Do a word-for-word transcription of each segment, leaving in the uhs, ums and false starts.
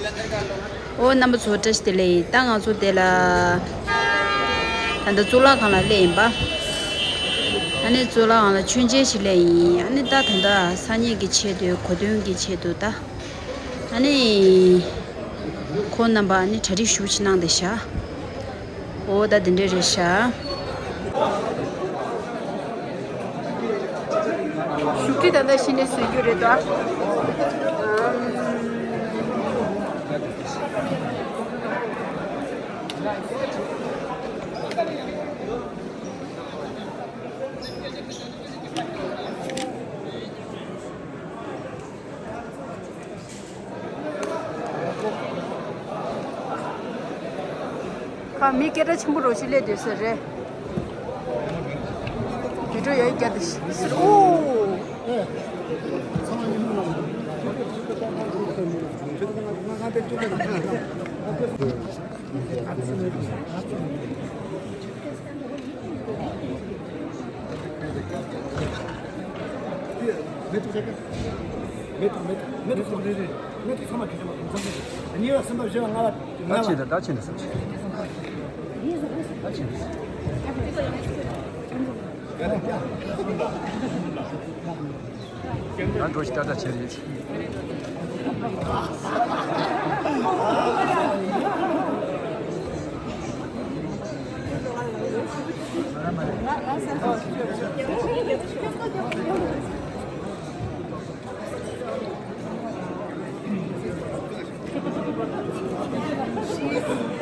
ཨོ་རྣམ་པ་ཚོ་བཀྲ་ཤིས་བདེ་ལེགས། ད་ང་ཚོ་དེ་ལ་ད་ལྟ་གཙུག་ལག་ཁང་ལ་སླེབས་ཡིན་པ། ཨ་ནི་གཙུག་ལག་ཁང་ལ་མཆོད་མཇལ་ཞིག་སླེབས་ཡིན། ཨ་ནི་ད་ད་ལྟ་སང་ཉིན་གྱི་ཆེད་དུ་གོ་སྟོན་གྱི་ཆེད་དུ་ད། ཨ་ནི་ཁོང་རྣམ་པ་ཨ་ནི་གྲ་སྒྲིག་ཞུ་ཞིག་གནང་བསྡད་ཤག་ཨོ་ད་དེ་འདྲ་རེད་ཤག་བཞུགས་ཁྲི་ད་ལྟ་གཞི་ནས་བཟོ་རྒྱུ་རེད་དོ། ཁ་མི་སྐད་གྲགས་ཆེན་པོ་རོ་ཞིག་སླེབས་སྡོད་ས་རེད། བི་ཌིའོ་ཡ་རྒྱ་དེ་ཟེར་ཨོ། ད་ཕྱིན་ད་ད་ཕྱིན་ད་ས་ཕྱིན། ད་ཕྱིན་ད། ང་འགྲོ་ཞིག་ཏག་ཏག་བྱས་རེད།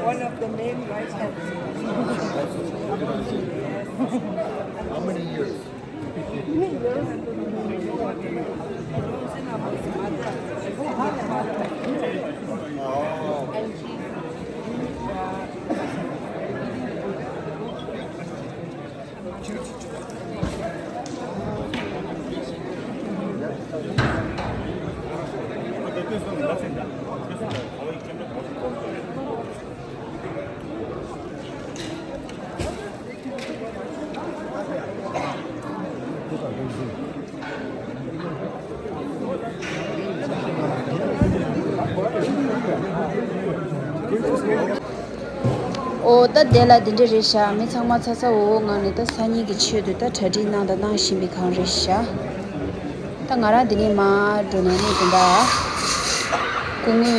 One of the main rice. How many years? ཨོ་ད་དེ་ལ་འདི་འདྲ་རེད་ཤག་མི་ཚང་མ་ཚ་ཚ་འུར་འུར་ངང་ནས་ད་སང་ཉིན་གྱི་ཆེད་དུ་ད་གྲ་སྒྲིག་གནང་དང་གནང་བཞིན་པའི་སྒང་རེད་ཤག་ད་ང་རང་འདི་ནས་མར་འགྲོ་ནས་ནི་དེ་འདྲ་སྐུ་ངོ་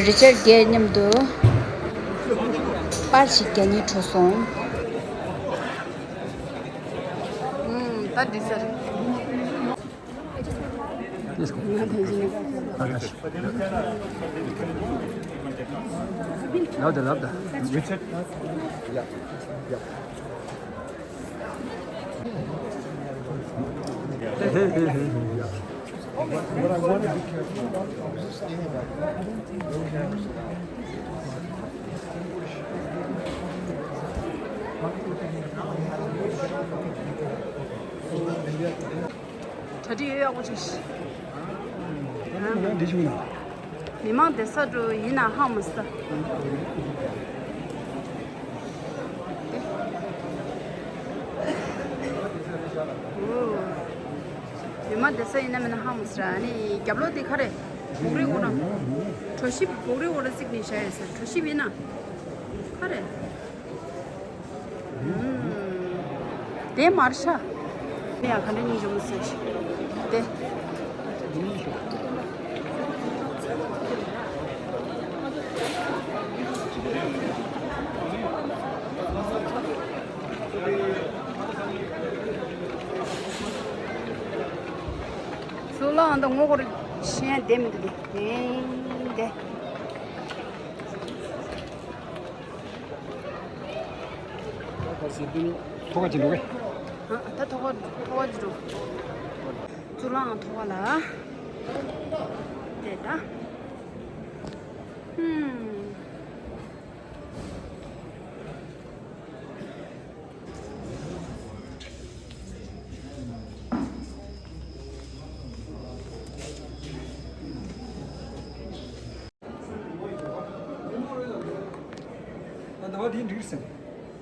རི་ཅར་གྱི་མཉམ་དུ་པར་ཞིག་རྒྱག་ནས་འགྲོ་སོང་། ད་འགྲིག་ས་རེད། ལབ་ད་ལབ་ད། གྲ་སྒྲིག་ཡོད་ཡག་པོ་བྱས་ཤིག་འདི་བྱུང་ན། མི་མང་བསྡད་ས་འགྲོ་ཡིན་ན་ཧང་མ་ས། ཨོ། མི་མང་བསྡད་ས་ཡིན་ན་མིན་ན་ཧང་མ་ས་ར། ཨ་ནི་རྒྱབ་ལོགས་དེ་ག་རེ། བོག་རིལ་འོག་ན། གྲོ་ཞིབ་བོག་རིལ་འོག་ན་བརྩིགས་ནས་བཞག་ཡོད་ས་གྲོ་ཞིབ་ཡིན་ན། ག་རེ། དེ་མར་ཤ། ནི་ཡང་ག་འདྲ་གཉིས་འཇོམས་སྲིད་དེ། སུ་ལའང་ད་ངོ་སྐོར་ཤེས་ཡ་བསྡད་མི་འདུག་དེ། དེ། ཐོག་ཁ་ཅིག་འགྲོ་གི། ཨ། ད་ཐོག་ཁ་ཐོག་ཁ་ཅིག་འགྲོ། གཙུག་ལག་ཁང་ཐོག་ཁ་ལ། དེ་ད། ཧུམ། ད་ཟླ་བ་དེ་འགྲིག་ཟིན།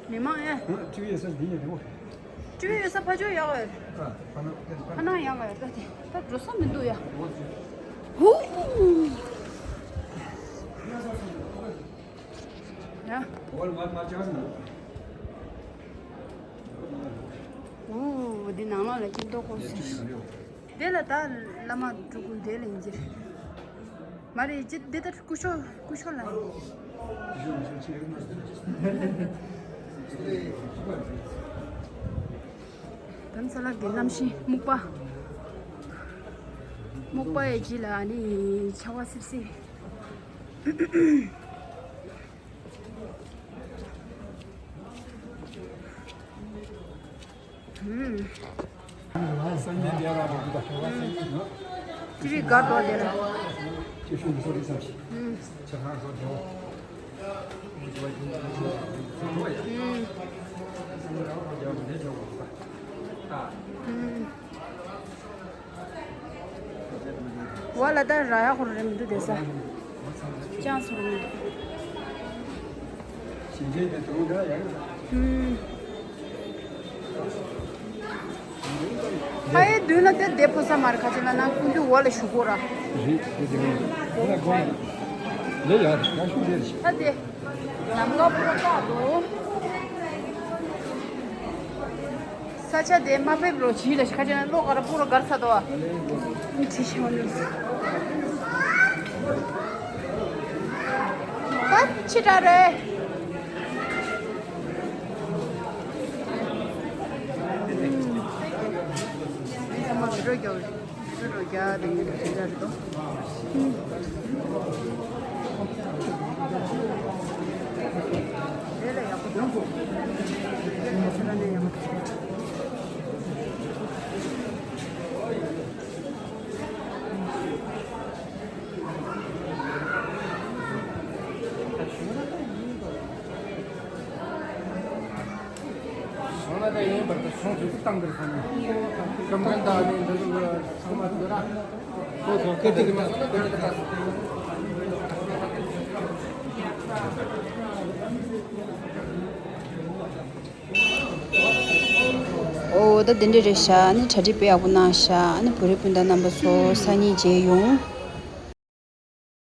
མི་མང་ཨེ། ཨ། ཊི་ཝི་ཡོད་ས་འདི་ཡིན་རེད་འོ། ཊི་ཝི་ཡོད་ས་ཕ་ཇོ་ཡག་ཡོད། ཨ། ཕ་ན་ཕ་ན་ཡག་ཡོད་ད་དེ་ད་འགྲོ་ས་མི་འདུག་ཡ། ཧུ། ཡ། འོ་འདི་ནང་ལོགས་ལ་ཅིག་ལྟོ་གོ་སོང་། དེ་ལ་ད་བླ་མ་འགྲོ་དགོས་དེ་ལ་ཡིན་གྱི་རེད། མ་རེད་ཅི་འདི་ལྟར་སྐུ་ཞོགས་སྐུ་ཞོགས་ལ། དམ་ས་ལགས་ཀྱི་གནམ་གཤིས་སྨུག་པ། སྨུག་པ་ཡི་རྗེས་ལ་ཨ་ནི་ཆར་པ་སིབ་སིབ། ཅི་རིགས་དགའ་འགྲོ་དེ་ལ། ཝ་ལ་ད་ར་ཡ་ཧོར་རེ་མི་འདུག་དེ་ས། ཅང་སོང་ནི། ཞིང་ཆེན་དེ་དུང་འདྲ་ཡང་། ཧུམ། ཕ་ཡི་མདུན་ལ་དེ་བསྡད་ཕོ་ས་མ་རེད། ཁ་ཆེ་ལ་ན་ཀུན་ཏུ་ཝ་ལ་ཞུ་གོ་ར། རེད་དེ་དེ་ངས་ཁོ་ལ་དགོངས་ལེ་ཡ་ཡ་ཤུ་རེད། ད་དེ། ལམ་ཀ་པོ་ཏག་འདུག་ས་ཆ་དེ་མ་ཕེབས་རོགས་གྱིས་ལ་ཤི་ཁ་ཅན་ལོ་ག་ར་པུ་ར་གར་ས་དོ། ཁྲི་ཤང་ནུས། ད་ཕྱི་དྲ་རེད། ཚང་མ་བི་ཌིའོ་རྒྱག་རེད། ཆུ་རུ་རྒྱག་དེ་ཉིད་དུ་དེ་འདྲ་རེད་དོ། དེ་ལས་ཡག་པོ་འདུག་དེ་ལས་ཆུ་ལ་ནས་ཡག་པོ་འདུག་སོང་ན་ད་ཡིན་པར་དུ་སོང་ཚུལ་གྱི་སྟངས་འདིར་སོང་ནས་སྐུ་མགྲོན་དང་ནི་འདི་ཚོ་ཚང་མ་འདི་ར་ཁོ་ཚོ་སྐད་དེ་གི་མ་སྐད་དེ་གི་ད། ཨོ་ད་དེ་འདྲ་རེད་ཤག་ཨ་ནི་གྲ་སྒྲིག་དཔེ་ཡག་པོ་གནང་ཤག་ཨ་ནི་བོད་རིགས་སྤུན་ཟླ་རྣམ་པ་ཚོ་སང་ཉིན་མཇལ་ཡོང་།